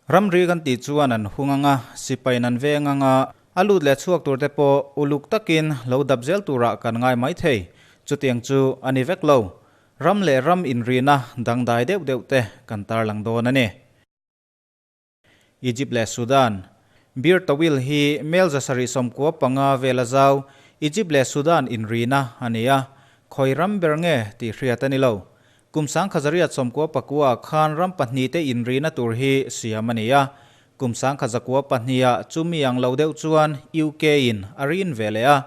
Ramri kan tih chuan an hung anga, sipaiin an veng anga, a lut leh chhuak tur te pawh uluk takin lo dap zel turah kan ngai mai thei. Chutiang chu a ni vek lo. Ram leh ram inrina dangdai deuh deuh te kan tarlang dawn a ni. Egypt leh Sudan. Bir Tawil hi mel 795 vela zau Egypt leh Sudan inrina a ni a, khawi ram ber nge tih hriat a ni lo. Kum 1994 khan ram pahnihte inrina tur hi siam a ni a, kum 1992 chumi ang lo deuh chuan UK in a rin ve leh a,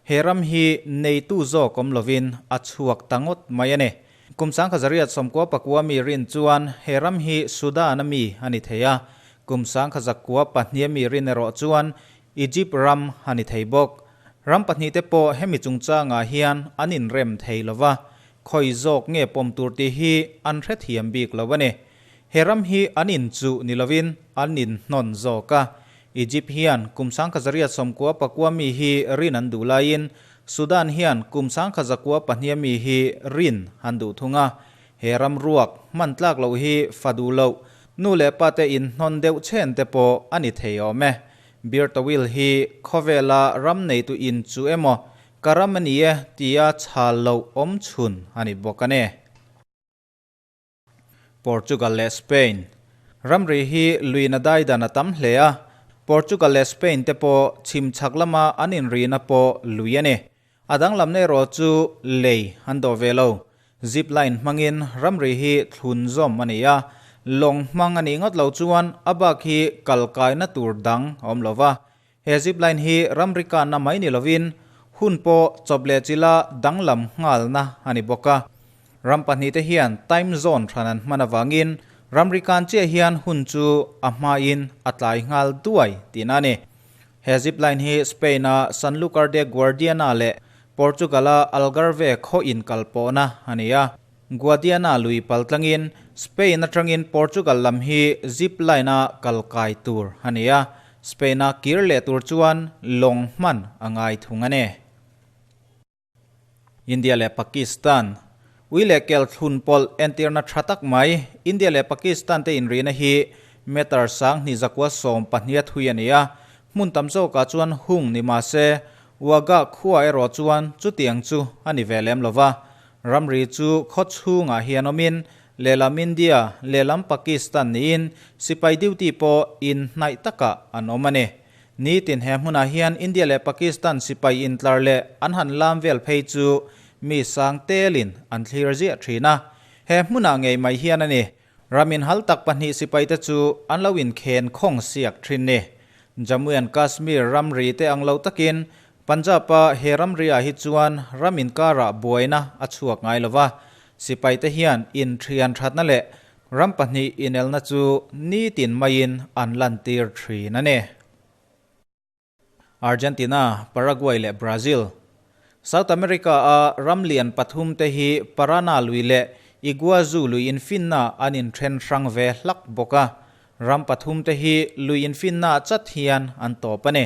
He ram hi neitu zawk awm lovin a chhuak ta ngawt mai a ni. Kum 1994 mi rin chuan he ram hi Sudan-a mi a ni thei a, kum 1992 mi rin erawh chuan Egypt ram a ni thei bawk. Ram pahnihte pawh hemi chungchangah hian an inrem thei lo va, khawi zawk nge pawm tur tih hi an hrethiam bik lo a ni. He ram hi an inchuh ni lovin an inhnawn zawk a. Egypt hian kum 1999 mi hi rin an duh laiin Sudan hian kum 1902 mi hi rin an duh thung a. He ram ruak hman tlak loh hi fa duh loh, nu leh pa te inhnawn deuh chhen te pawh a ni thei awm e. Bir Tawil hi khawvela ram neitu in chu emaw ka ram a ni e tia chhal loh awm chhun a ni bawk a ni. Portugal leh Spain ramri hi luina daidan a tam hle a, Portugal leh Spain te pawh chhim chhak lama an inrina pawh lui a ni. A danglamna erawh chu lei an dawh ve lo. Zip line hmangin ramri hi thlun zawm a ni a, lawng hmang a nih ngawt lo chuan a bak hi kal kaina tur dang a awm lo va. He zip line hi ramri kanna mai ni lovin hun pawh chawp leh chila danglam nghalna a ni bawk a. Ram pahnihte hian time zone hran an hman avangin ramri kan chiah hian hun chu a hmain a tlai nghal duai tihna a ni. He zip line hi Spain-a Sanlúcar de Guardiana leh Portugal-a Algarve khaw inkalpawhna a ni a. Guadiana lui pal tlangin Spain atangin Portugal lam hi zip line-a kal kai tur a ni a, Spain-a kir leh tur chuan lawng hman a ngai thung a ni. India leh Pakistan Ui leh kel thlun pawlh entirna tha tak mai India leh Pakistan te inrihna hi meter 2114 a thui a ni a, hmun tam zawkah chuan hung ni mah se Wagah khua erawh chuan chutiang chu a ni ve lem lo va. Ramri chu khaw chhungah hian awmin lehlam India, lehlam Pakistan niin sipai duty pawh inhnaih takah an awm a ni. Nitin he hmunah hian India leh Pakistan sipai intlar leh an han lam vel phei chu mi sang telin an thlir ziah thin a. He hmunah ngei mai hian a ni. Ram inhal tak pahnih sipaite chu an lo inkhen khawng siak thin ni. Jammu and Kashmir ramri te ang lo takin Punjab-a he ramri-ah hi chuan ram inkarah buaina a chhuak ngai lo va, sipaite hian inthian thatna leh ram pahnih inelna chu nitin maiin an lantir thin a ni. Argentina, Paraguay leh Brazil. South America-a ram lian pathum te hi Parana lui leh Iguazu lui infinna an inthen hrang ve hlak bawk a. Ram pathum te hi lui infinna chat hian an tawp a ni.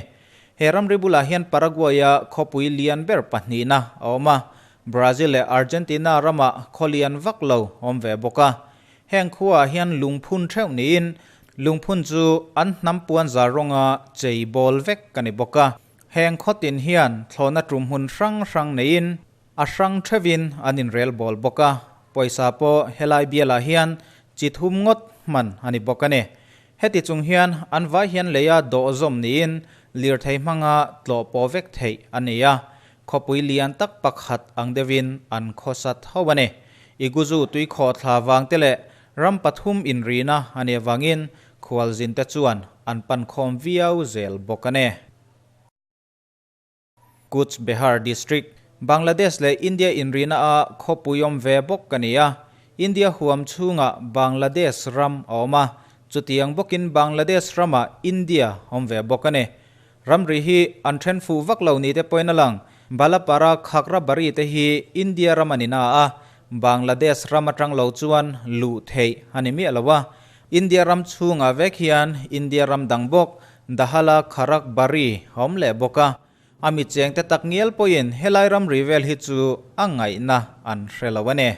He ramri bulah hian Paraguay-a khawpui lian ber pahnihna a awm a, Brazil leh Argentina ramah khaw lian vak lo awm ve bawk a. Heng khuaah hian lungphun theuh niin lungphun chu an hnam puan zar rawnga chei bawl vek a ni bawk a. Heng khaw tin hian thlawhna tum hmun hrang hrang neiin a hrang theuhin an inrel bawl bawk a. Pawisa pawh helai bialah hian chi thum ngawt hman a ni bawk a ni. Heti chung hian an vai hian leia dawh zawm niin lirthei hmanga tlawh pawh vek theih a ni a. Khawpui lian tak pakhat ang deuhin an khawsa tho a ni. Iguzu tuikhawh thla vang te leh ram pathum inrina a nih avangin khualzin te chuan an pan khawm viau zel bawk a ni. Cooch Behar District, Bangladesh leh India inrina a khawpui awm ve bawk a ni a. India huam chhungah Bangladesh ram a awm a, chutiang bawkin Bangladesh ramah India awm ve bawk a ni. Ramri hi an then fuh vak lo ni te pawhin a lang. Balapara Khagrabari te hi India ram a ni na a, Bangladesh ram atang lo chuan luh theih a ni miah lo a. India ram chhungah vek hian India ram dang bawk Dahala Kharakbari a awm leh bawk a. A mi cheng te tak ngial pawhin helai ramri vel hi chu a ngaihna an hre lo a ni.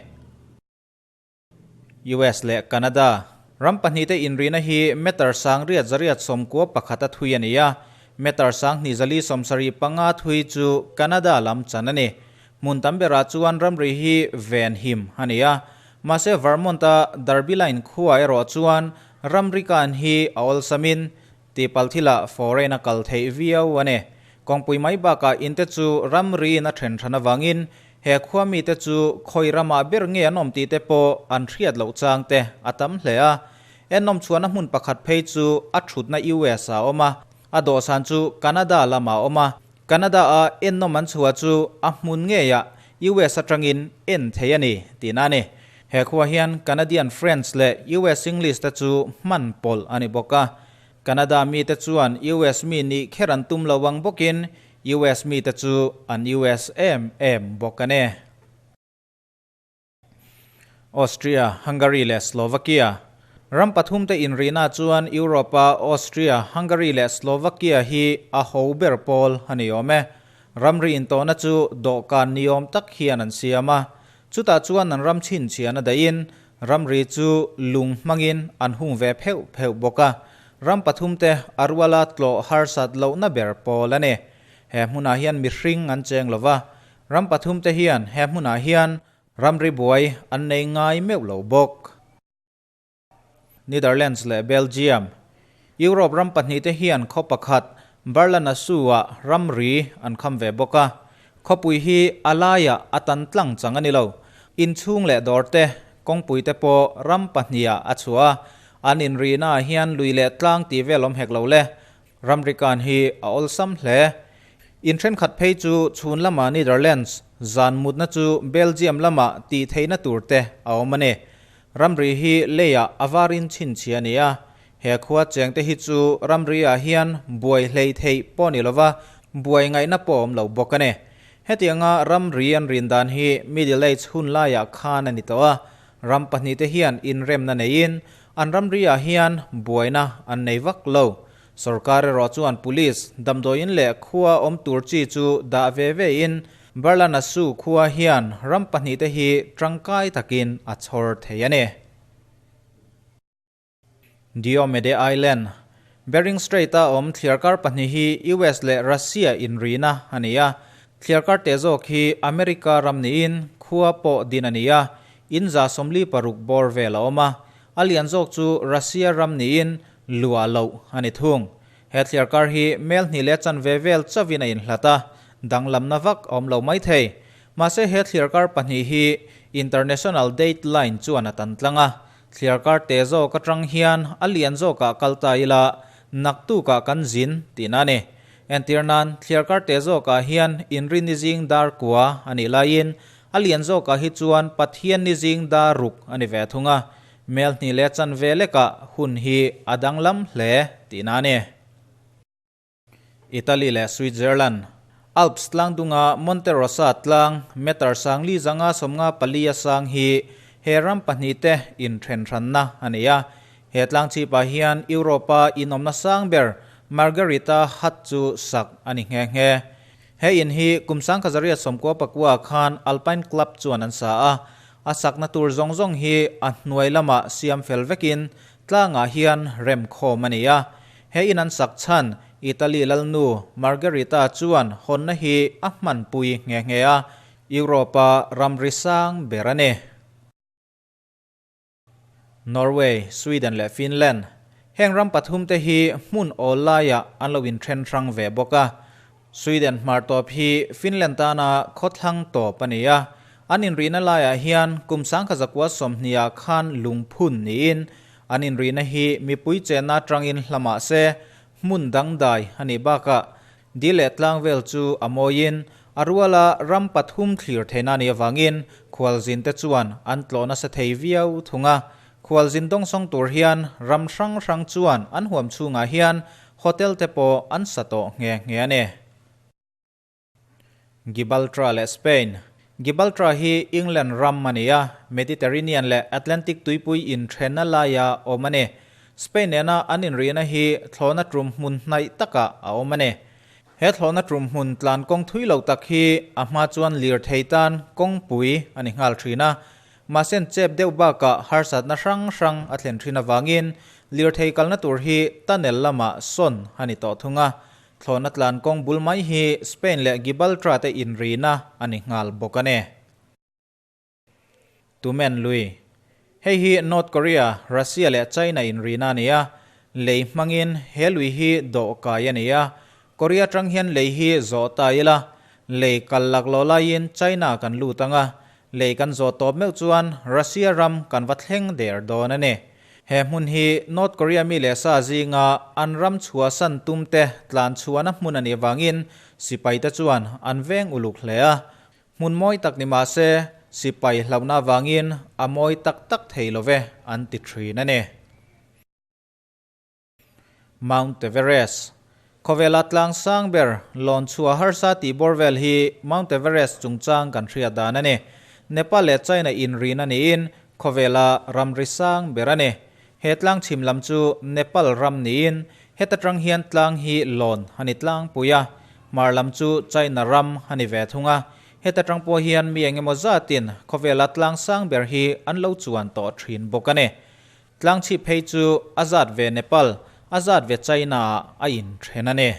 US leh Canada. Ram pahnihte inrihna hi meter 8891 a thui a ni a, meter 2475 thui chu Canada lam chan a ni. Hmun tam berah chuan ramri hi ven him a ni a, mahse Vermont-a Derby Line khua erawh chuan ramri kan hi a awlsamin tihpalh thilah foreign a kal theih viau a ni. Kawngpui mai bakah inte chu ramriin a then hran avangin he khua mite chu khawi ramah ber nge an awm tih te pawh an hriat loh chang te a tam hle a. Ennawm chhuahna hmun pakhat phei chu a thutna US ah a awm a, a dawhsan chu Canada lamah a awm a. Canada-a ennawm an chhuah chu a hmun ngeiah US atangin en thei a ni tihna a ni. He khua hian Canadian French leh US English te chu hman pawlh a ni bawk a. Canada mite chuan US mi nih kher an tum lo ang bawkin US mite chu an US em em bawk a ni. Austria, Hungary leh Slovakia ram pathumte inrihna chuan Europe-a Austria, Hungary leh Slovakia hi a ho ber pawl a ni awm e. Ramri intawhna chu dawhkan ni awm tak hian an siam a, chutah chuan an ram chhinchhian a dahin ramri chu lung hmangin an hung ve pheuh pheuh bawk a, ram pathumte a ruala tlawh harsat lohna ber pawl a ni. He hmunah hian mihring an cheng lova, Ram pathumte hian he hmunah hian ramri buai an nei ngai meuh lo bawk. Netherlands leh Belgium, Europe ram pahnihte hian khaw pakhat Berlanasu-ah ramri an kham ve bawk a. Khawpui hi a laiah a tan tlang chang a ni lo. Inchhung leh dawrte, kawngpuite pawh ram pahnihah a chhuah a. An inrihnaah hian lui leh tlang tih vel awm hek lo le. Ramri kan hi a awlsam hle. In thenkhat phei chu chhun lama Netherlands zan mutna chu Belgium lama tih theihna tur te a awm a ni. Ramri hi leiah a varin chhinchhiah a ni a, he khua chengte hi chu ramri ah hian buai hlei theih pawh ni lova buai ngaihna pawh awm lo bawk a ni. Hetianga ramri an rin dan hi Middle Age hun laiah khan a ni tawh a, Ram pahnihte hian inremna neiin an ramri-ah hian buaina an nei vak lo. Sorkar erawh chuan police, damdawiin leh khua awm tur chi chu dah ve vein Barlanasu khua hian ram pahnihte hi tangkai takin a chhawr thei a ni. Diomede Island, Bering Strait-a awm thliarkar pahnih hi US leh Russia inrina a ni a. Thliarkar teh zawk hi America ram niin khua pawh din a ni a, in 46 bawr vel a awm a. A lian zawk chu Russia ram niin luah loh a ni thung. He thliarkar hi mel hnih leh chanve vel chauhin a inhlat a, danglamna vak a awm lo maithei. Mahse he thliarkar pahnih hi International Date Line chuan a tan tlang a, Thliarkar te zawk atang hian a lian zawkah kal ta ila, naktukah kan zin tihna a ni. Entir nan, thliarkar te zawkah hian inri ni zing dar kua a nih laiin a lian zawkah hi chuan Pathian ni zing dar ruk a ni ve thung a, mel hnih leh chanve lekah hun hi a danglam hle tihna a ni. Italy leh Switzerland. Alps tlang dunga Monte Rosa tlang meter 4594 a sang hi he ram pahnihte inthenhranna a ni a. He tlang chhipah hian Europe-a inawmna sang ber Margherita Hut chu sak a ni nghe nghe. He in hi kum 1999 khan Alpine Club chuan an sa a. A sakna tur zawng zawng hi a hnuai lamah siam fel vekin tlangah hian remkhawm a ni a. He in an sak chhan Italy lalnu Margherita chuan hawnna hi a hmanpui nghe nghe a, Europe-a ramri sang ber a ni. Norway, Sweden leh Finland heng ram pathumte hi hmun awl laiah an lo inthen hrang ve bawk a. Sweden hmar tawp hi Finland tana khawthlang tawp a ni a, an inrihna laiah hian kum 1920 khan lungphun niin An inrihna hi mipui chenna atangin hla mah se, hmun dangdai a nih bakah dil leh tlang vel chu a mawiin a ruala ram pathum thlir theihna a nih avangin khualzinte chuan an tlawh nasa thei viau thung a. Khualzin dawngsawng tur hian ram hrang hrang chuan an huam chhungah hian hotel te pawh an sa tawh nghe nghe a ni. Gibraltar leh Spain. Gibraltar hi England ram a ni a, Mediterranean leh Atlantic tuipui inthenna laia awm a ni. Spain nena an inrihna hi thlawhna tum hmun hnaih takah a awm a ni. He thlawhna tum hmun tlan kawng thui lo tak hi a hma chuan lirthei tan kawngpui a ni nghal thin a. Mahse an chep deuh bakah harsatna hrang hrang a thlen thin avangin lirthei kalna tur hi tunnel lamah sawn a ni tawh thung a. Thlawhna tlan kawng bul mai hi Spain leh Gibraltar te inrina a ni nghal bawk a ni. Tumen lui. Hei hi North Korea, Russia leh China inrina a ni a. Lei hmangin he lui hi dawh kai a ni a. Korea tang hian lei hi zawh ta ila, lei kal lak lo laiin China kan lut ang a, lei kan zawh tawp meuh chuan Russia ram kan va thleng der dawn a ni. He hmun hi North Korea mi leh sa zinga an ram chhuahsan tumte tlan chhuahna hmun a nih avangin sipaite chuan an veng uluk hle a. Hmun mawi tak ni mah se, sipai hlauhna avangin a mawi tak tak thei lo ve an ti thin a ni. Mount Everest. Khawvela tlang sang ber lawn chhuah harsa tih bawr vel hi Mount Everest chungchang kan hriat dan a ni. Nepal leh China inrin a niin khawvela ramri sang ber a ni. He tlang chhim lam chu Nepal ram niin heta tang hian tlang hi lawn a ni tlangpui a, hmar lam chu China ram a ni ve thung a. Heta tang pawh hian mi engemaw zatin khawvela tlang sang ber hi an lo chuan tawh thin bawk a ni. Tlangchhip phei chu a zat ve Nepal, a zat ve China ah a inthen a ni.